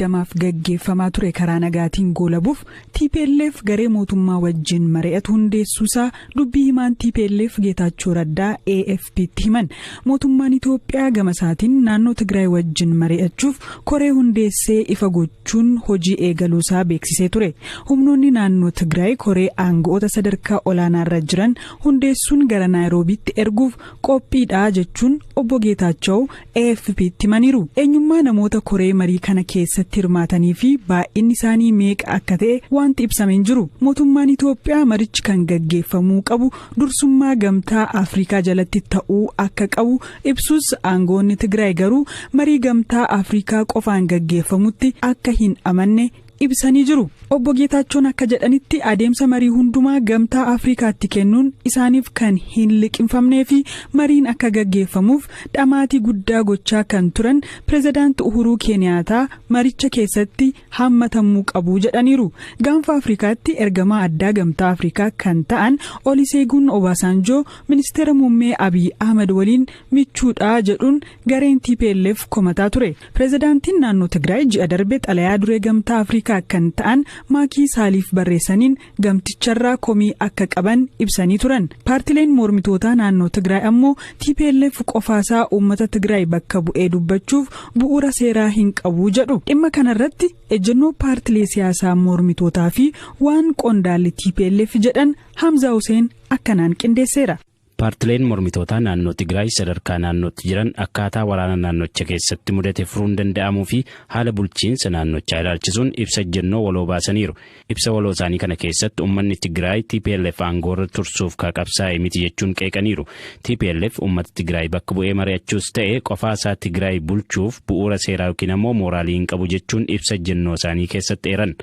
20f gaggeeffamaa ture karaa nagaatiin goolabuuf TPLF garee mootummaa wajjin mari'atu hundeessuusaa dubbii himaan TPLF Geetaachoo Raddaa AFP'tti himan. Mootummaan Itoophiyaa gama isaatiin naannoo Tigraay wajjin mari'achuuf koree hundeessee ifa gochuun hojii eegaluusaa beeksisee ture. Humnoonni naannoo Tigraay koree aangoota sadarkaa olaanaarra jiran hundeessuun gara Naayiroobiitti erguuf qophiidha jechuun obbo Geetaachoo AFP'tti himaniiru. Eenyummaa namoota koree marii kana keessatti hirmaatanii fi baay'inni isaanii meeqa akka ta'e wanti ibsamee hin jiru. Mootummaan Itoophiyaa marichi kan gaggeeffamuu qabu dursummaa gamtaa Afrikaa jalatti ta'uu akka qabu ibsus aangoonni Tigraay garuu marii gamtaa Afrikaa qofaan gaggeeffamutti akka hin amanne ibsanii jiru. Obbo Geetaachoon akka jedhanitti adeemsa marii hundumaa gamtaa Afrikaatti kennuun isaaniif kan hin liqinfamnee fi mariin akka gaggeeffamuuf dhamaatii guddaa gochaa kan turan pirezidaanti Uhuruu Keeniyaataa maricha keessatti hammatamuu qabu jedhaniiru. Gaanfa Afrikaatti ergamaa addaa gamtaa Afrikaa kan ta'an Oliseeguun Obaasanjoo ministeera muummee Abiy Ahmed waliin michuudhaa jedhuun gareen TPLF komataa ture. Pirezidaantiin naannoo Tigraay ji'a darbe xalayaa duree gamtaa Afrikaa kan ta'an Maakii Saaliif barreessaniin gamticharraa komii akka qaban ibsanii turan. Paartileen mormitootaa naannoo Tigraay ammoo TPLF qofaasaa uummata Tigraay bakka bu'ee dubbachuuf bu'uura seeraa hin qabu jedhu. Dhimma kanarratti ejjennoo paartilee siyaasaa mormitootaa fi waan qondaalli TPLF jedhan Hamza Hussein akkanaan qindeesseera. Paartileen mormitootaa naannoo Tigraay sadarkaa naannootti jiran akkaataa waraana naannocha keessatti mudate furuun danda'amuu fi haala bulchiinsa naannochaa ilaalchisuun ibsa ejjennoo waloo baasaniiru. Ibsa waloo isaanii kana keessatti uummanni Tigraay TPLF aangoorra tursuuf qabsaa'e miti jechuun qeeqaniiru. TPLF uummata Tigraay bakka bu'ee mari'achuus ta'e qofaa isaa Tigraay bulchuuf bu'uura seeraa yookiin ammoo mooraalii hin qabu jechuun ibsa ejjennoo isaanii keessatti eeran.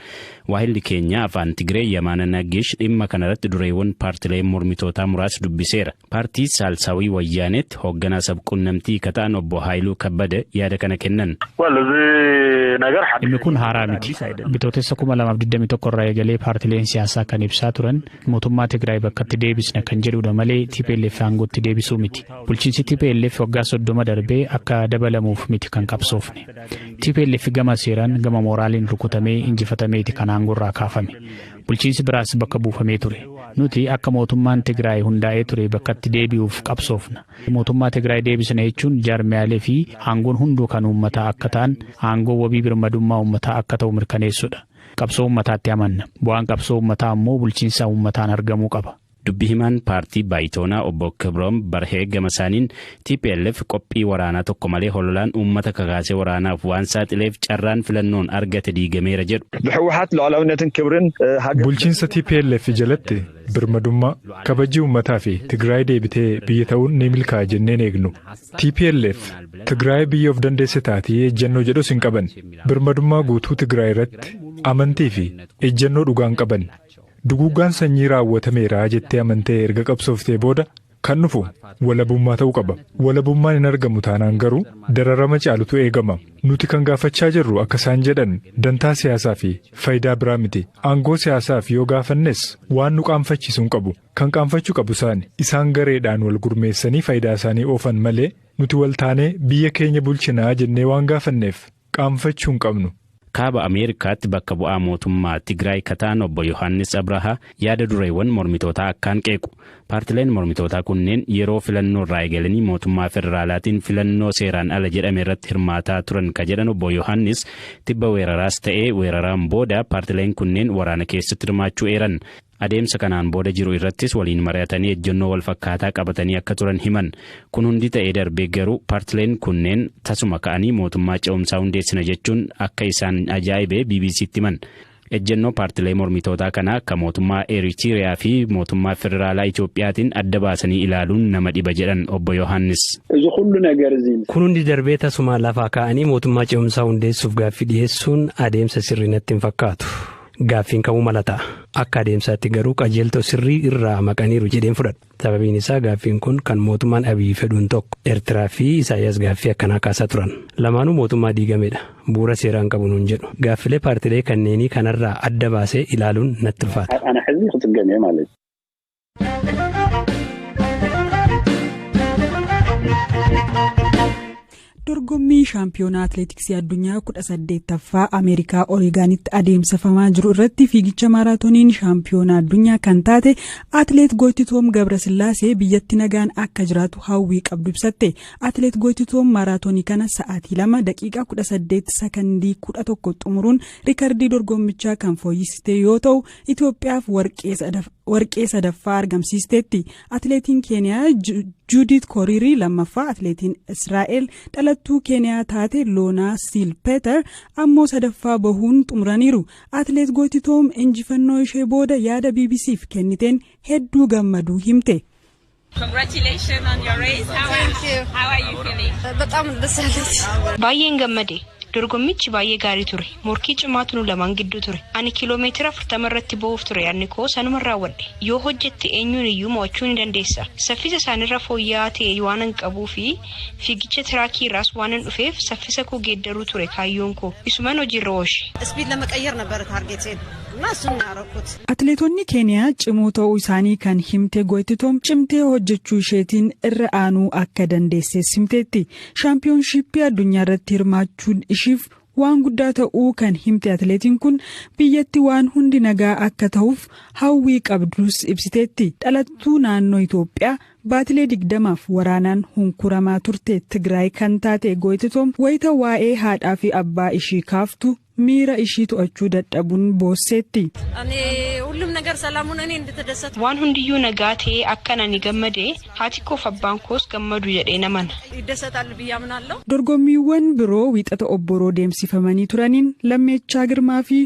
Waahilli keenya afaan Tigree Yamaana Nagesh dhimma kanarratti dureewwan paartilee mormitootaa muraasa dubbiseera. Paartii Saalsaawii Wayyaaneetti hoogganaa sabquunnamtii kataan obbo Haayiluu Kabbada yaada kana kennan. Dhimmi kun haaraa miti. Bitootessa 2021 irraa eegalee paartileen siyaasaa kan ibsaa turan mootummaa Tigraay bakkatti deebisna kan jedhudha malee TPLF aangootti deebisuu miti. Bulchiinsi TPLF waggaa 30 darbee akka dabalamuuf miti kan qabsoofne. TPLF gama seeraan gama mooraaliin rukutamee injifatameeti kan aangoorraa kaafame. Bulchiinsi biraas bakka buufamee ture. Nuti akka mootummaan Tigraay hundaa'ee ture bakkatti deebi'uuf qabsoofna. Mootummaa Tigraay deebisna jechuun jaarmiyaalee fi aangoon hunduu kan uummataa akka ta'an aangoo wabii birmadummaa uummataa akka ta'u mirkaneessudha. Qabsoo uummataatti amanna. Bu'aan qabsoo uummataa ammoo bulchiinsa uummataan argamuu qaba. Dubbi himaan paartii Baayitoonaa obbo Kibroom Barhee gama isaaniin TPLF qophii waraanaa tokko malee hololaan uummata kakaasee waraanaaf waan saaxileef carraan filannoon argate diigameera jedhu. Bulchiinsa TPLF jalatti birmadummaa kabajii uummataa fi Tigraay deebitee biyya ta'uun ni milkaa'a jenneen eegnu. TPLF Tigraay biyya of dandeesse taatii ejjennoo jedhus hin qaban. Birmadummaa guutuu Tigraay irratti amantii fi ejjennoo dhugaan qaban. Duguuggaan sanyii raawwatameera jettee amantee erga qabsooftee booda kan dhufu walabummaa ta'uu qaba. Walabummaan hin argamu taanaan garuu dararama caalutu eegama. Nuti kan gaafachaa jirru akka isaan jedhan dantaa siyaasaa fi faayidaa biraa miti. Aangoo siyaasaaf yoo gaafannes waan nu qaanfachiisu hin qabu. Kan qaanfachuu qabu isaan gareedhaan wal gurmeessanii faayidaa isaanii oofan malee nuti wal taanee biyya keenya bulchinaa jennee waan gaafanneef qaanfachuu hin qabnu. Kaaba Ameerikaatti bakka bu'aa mootummaa Tigraay kataan obbo Yohaannis Abrahaa yaada dureewwan mormitootaa akkaan qeequ. Paartileen mormitootaa kunneen yeroo filannoo irraa eegalanii mootummaa federaalaatiin filannoo seeraan ala jedhame irratti hirmaataa turan ka jedhan obbo Yohaannis tibba weeraraas ta'ee weeraraan booda paartileen kunneen waraana keessatti hirmaachuu eeran. Adeemsa kanaan booda jiru irrattis waliin mari'atanii ejjennoo wal fakkaataa qabatanii akka turan himan. Kun hundi ta'ee darbee garuu paartileen kunneen tasuma ka'anii mootummaa ce'umsaa hundeessina jechuun akka isaan ajaa'ibee BBC'tti himan. Ejjennoo paartilee mormitootaa kana akka mootummaa Eritiriyaa fi mootummaa federaalaa Itoophiyaatiin adda baasanii ilaaluun nama dhiba jedhan obbo Yohaannis. Kun hundi darbee tasuma lafaa ka'anii mootummaa ce'umsaa hundeessuuf gaaffii dhiyeessuun adeemsa sirrii natti hin fakkaatu. Gaaffiin kamuu mala ta'a. Akka adeemsaatti garuu qajeeltoo sirrii irraa maqaniiru jedheen fudhadha. Sababiin isaa gaaffiin kun kan mootummaan Abiyyi fedhuun tokko. Eertiraa fi Isaayyaas gaaffii akkanaa kaasaa turan. Lamaanuu mootummaa diigamedha. Bu'uura seeraan qabu nuun jedhu. Gaaffilee paartilee kanneenii kanarraa adda baasee ilaaluun natti ulfaata. Dorgommii shaampiyoonaa atileetiksii addunyaa 18ffaa Ameerikaa Oreegaanitti adeemsifamaa jiru irratti fiigicha maaraatooniin shaampiyoonaa addunyaa kan taate atileet Goytitoom Gabrasillaasee biyyatti nagaan akka jiraatu hawwii qabdu ibsatte. Atileet Goytitoom maaraatoonii kana sa'aatii 2 daqiiqaa 18 sakandii 11 xumuruun riikardii dorgommichaa kan fooyyessite yoo ta'u, Itoophiyaaf warqee sadaffaa argamsiisteetti. Atileetiin Keeniyaa Juudit Koriirii lammaffaa, atileetiin Israa'el dhalattuu Keeniyaa taate Loonaa Siilpeeter ammoo sadaffaa bahuun xumuraniiru. Atileet Goytitoom injifannoo ishee booda yaada BBCf kenniteen hedduu gammaduu himte. Congratulations on your race. Thank you. How are you feeling? በጣም ደስ ያለች። Baay'een gammade. Dorgommichi baay'ee gaarii ture. Morkii cimaatu nu lamaan gidduu ture. Ani kiiloomeetira 40 irratti ba'uuf ture, yaadni koo sanuma raawwadhe. Yoo hojjette eenyuun iyyuu mo'achuu ni dandeessa. Saffisa isaanirra fooyya'aa ta'e waan hin qabuu fi fiigicha tiraakii irraas waan hin dhufeef saffisa koo geeddaruu ture kaayyoon koo. Isuman hojiirra oolche. Speed ለመቀየር ነበረ target ኤን እና እሱን ነው ያደረኩት። Atileetonni Keeniyaa cimoo ta'uu isaanii kan himte Goytitoom, cimtee hojjechuu isheetiin irra aanuu akka dandeesses himteetti. Shaampiyoonshiippii addunyaa irratti hirmaachuun ishiif waan guddaa ta'uu kan himte atileetiin kun, biyyatti waan hundi nagaa akka ta'uuf hawwii qabdus ibsiteetti. Dhalattuu naannoo Itoophiyaa baatilee 20f waraanaan hunkuramaa turte Tigraay kan taate Goytitoom, wayita waa'ee haadhaa fi abbaa ishii kaaftu miira ishii to'achuu dadhabuun boosseetti. እኔ ሁሉም ነገር ሰላም ሆነ እኔ እንደተደሰትኩ Waan hundiyyuu nagaa ta'ee akkan ani gammade, haati koof abbaan koos gammadu jedhee namana. ይደሰታል ብዬ አምናለሁ። Dorgommiiwwan biroo Wiixata obboroo deemsifamanii turaniin Lammeechaa Girmaa fi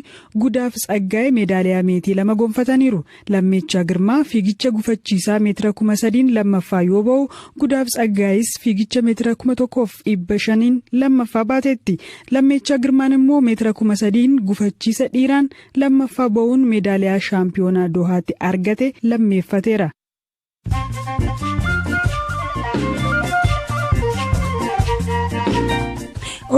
Gudaaf Tsaggaa'ee meedaaliyaa meetii lama gonfataniiru. Lammeechaa Girmaa fiigicha gufachiisaa meetira 3000n lammaffaa yoo ba'u, Gudaaf Tsaggaa'is fiigicha meetira 1500n lammaffaa baateetti. Lammeechaa Girmaan immoo meetira 3000n gufachiisa dhiiraan lammaffaa ba'uun meedaaliyaa shaampiyoonaa Dohaatti argate lammeeffateera.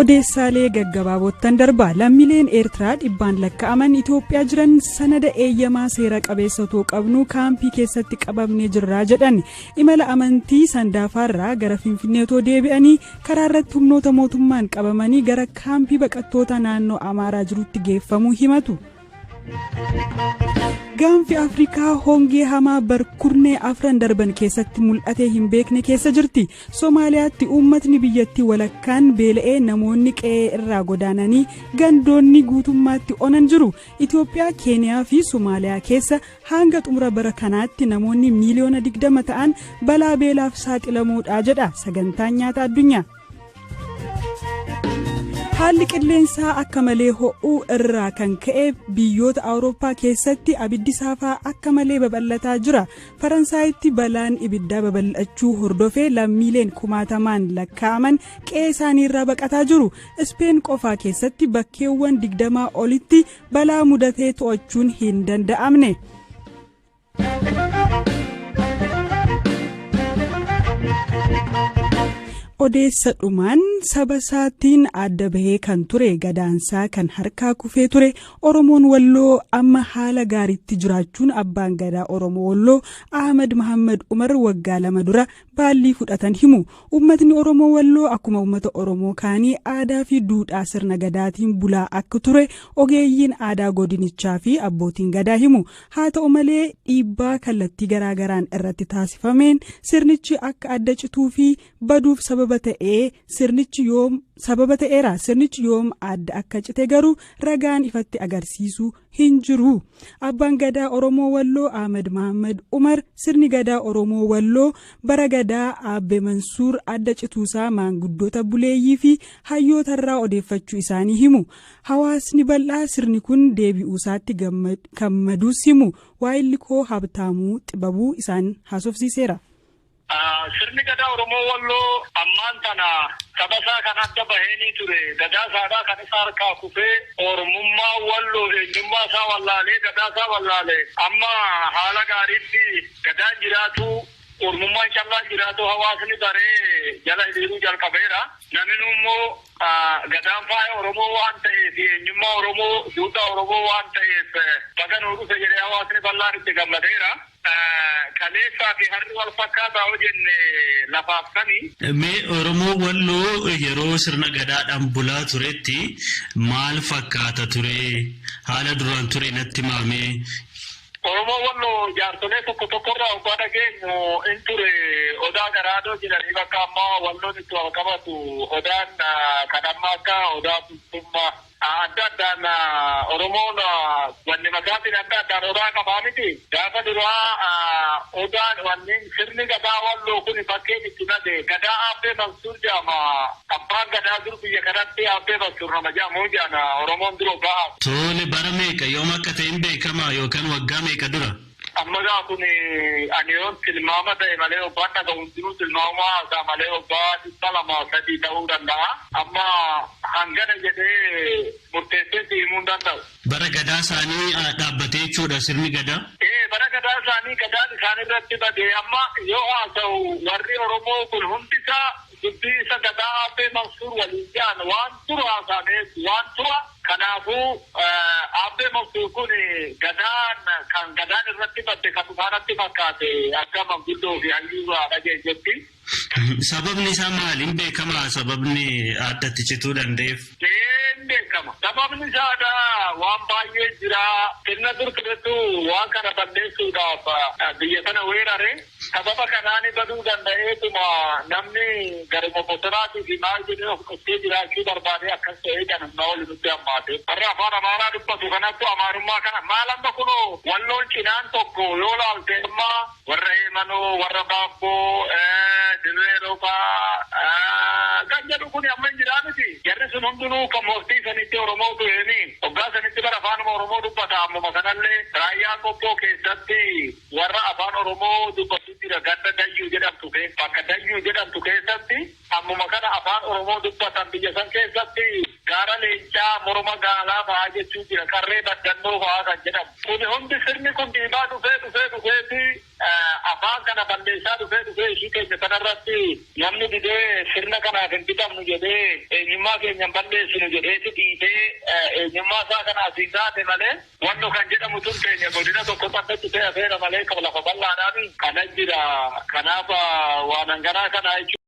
Odeessaalee gaggabaabottan darba. Lammiileen Eertiraa dhibbaan lakkaa'aman Itoophiyaa jiran sanada eeyyamaa seera qabeessa otoo qabnu kaampii keessatti qabamnee jirraa jedhan. Imala amantii Sandaafaarraa gara Finfinnee otoo deebi'anii karaa irratti humnoota mootummaan qabamanii gara kaampii baqattoota naannoo Amaaraa jirutti geeffamuu himatu. Gaanfi Afrikaa hongee hamaa barkurnee afran darban keessatti mul'atee hin beekne keessa jirti. Somaaliyaatti uummatni biyyattii walakkaan beela'ee, namoonni qe'ee irraa godaananii, gandoonni guutummaatti onan jiru. Itoophiyaa, Keeniyaa fi Somaaliyaa keessa hanga xumura bara kanaatti namoonni miiliyoona 20 ta'an balaa beelaaf saaxilamuudha jedha Sagantaan Nyaata Addunyaa. Haalli qilleensaa akka malee ho'uu irraa kan ka'e biyyoota Awurooppaa keessatti abiddi saafaa akka malee babal'ataa jira. Faransaayitti balaan ibiddaa babal'achuu hordofee lammiileen kumaatamaan lakkaa'aman qe'ee isaaniirraa baqataa jiru. Ispeen qofaa keessatti bakkeewwan 20 olitti balaa mudatee to'achuun hin danda'amne. Odeessa dhumaan, saba isaatiin adda bahee kan ture, gadaansaa kan harkaa kufee ture Oromoon Walloo amma haala gaariitti jiraachuun abbaan gadaa Oromoo Walloo Ahmad Mahammad Umar waggaa 2 dura baallii fudhatan himu. Uummatni Oromoo Walloo akkuma uummata Oromoo kaanii aadaa fi duudhaa sirna gadaatiin bulaa akka ture ogeeyyiin aadaa godinichaa fi abbootiin gadaa himu. Haa ta'u malee, dhiibbaa kallattii garaagaraan irratti taasifameen sirnichi akka adda cituu fi baduuf sababa ta'ee sirnichi yoom sababa ta'eera. Sirnichi yoom adda akka cite garuu ragaan ifatti agarsiisu hin jiru. Abbaan gadaa Oromoo Walloo Ahmad Mahammad Umar sirni gadaa Oromoo Walloo bara gadaa Aabbe Mansuur adda cituusaa maanguddoota buleeyyii fi hayyootarraa odeeffachuu isaanii himu. Hawaasni bal'aa sirni kun deebi'uusaatti gammaduus himu. Waayilli koo Habtaamuu Xibabuu isaan haasofsiiseera. Sirni gadaa Oromoo Walloo ammaan tana saba isaa kan adda baheenii ture. Gadaa isaadhaa kan isa harkaa kufee, Oromummaa Walloo eenyummaa isaa wallaalee, gadaa isaa wallaalee, amma haala gaariitti gadaan jiraatu. Oromummaan callaan jiraatu hawaasni baree jala hiriiruu jalqabeera. Namni immoo gadaan faaya Oromoo waan ta'eef, eenyummaa Oromoo, duudhaa Oromoo waan ta'eef, baga nuu dhufe jedhee hawaasni bal'aan itti gammadeera. Kaleessaa fi harri wal fakkaataa hoo jenne lafaaf sanii. Mee Oromoo Walloo yeroo sirna gadaadhaan bulaa turetti maal fakkaata ture? Haala duraan ture natti himamee. Oromoo Walloo jaarsolee tokko tokkorraa hoggaa dhageenyu in ture Odaa Garaadoo jedhanii, bakka ammaa Walloon itti wal qabatu, Odaan kan amma akka Odaa Bultummaa adda addaan Oromoon wanni makaatiin adda addaan Odaa qabaa miti. Gaafa duraa Odaan wanni sirni gadaa Walloo kun bakkeen itti bade gadaa Aabbee Mansuur jedhama. Abbaan gadaa dur biyya kanatti Aabbee Mansuur nama jedhamu jedhana Oromoon duroo ba'a. Tole, bara meeqa, yoom akka ta'e hin beekama, yookaan waggaa meeqa dura? Amma gaa kun ani yoon tilmaama ta'e malee, obbaan dhaga'u hundinuu tilmaama haasaa malee, obbaa 200, 300 ta'uu danda'a. Amma hangana jedhee murteessee si himuu hin danda'u. Bara gadaa isaanii dhaabbatee jechuudha sirni gadaa? Ee, bara gadaa isaanii gadaan isaan irratti bade. Amma yoo haasa'u warri Oromoo kun hundisaa dubbii isa gadaa Aabbee Mansuur waliin jedhan waan tura haasa'amees waan tura. Kanaafuu Aabbee Mansuur kun gadaan kan gadaan irratti badde kan dhufaanatti fakkaate akka manguddoo fi hayyuu dhageenyetti. Sababni isaa maali? Hin beekamaa sababni addatti cituu danda'eef? Hin beekama. Sababni isaadha waan baay'ee jira. Sirna dur turetu waan kana balleessuudhaaf biyya kana weerare. Sababa kanaan baduu danda'eetuma namni garuma bosonaatii fi maal jedhee of qottee jiraachuu barbaade akkas ta'ee kan humna oli nutti hammaate. Warra afaan Amaaraa dubbatu kanattu Amaarummaa kana maal amma kunoo Walloon cinaan tokko yoo laalte amma warra Eemanoo, warra Baabboo, Dirree Roobaa kan jedhu kun amma hin jiraa miti. Jarri sun hundinuu kan murtii sanitti Oromoo tureeni. Hoggaa sanitti bara afaanuma Oromoo dubbata. Ammuma kanallee raayyaa Qobboo keessatti warra afaan Oromoo dubbatu jira, ganda Dayyuu jedhamtu bakka Dayyuu jedhamtu keessatti ammuma kana afaan Oromoo dubbatan. Biyya san keessatti gaara leencaa, morma gaalaa fa'aa jechuu jira, qarree baddannoo fa'aa kan jedhamu. Kun hundi sirni kun dhiibaa dhufee dhufee dhufeeti afaan kana balleessaa dhufee dhufee ishii keenya kanarratti namni didee sirna kanaaf hin bitamnu jedhee, eenyummaa keenya hin balleessinu jedheeti dhiitee eenyummaa isaa kana asiin taate malee, wanno kan jedhamu tun keenya godina tokko addatti ta'e afeera malee kan lafa bal'aadhaan kana jira. Kanaaf waan hanganaa kana jechuudha.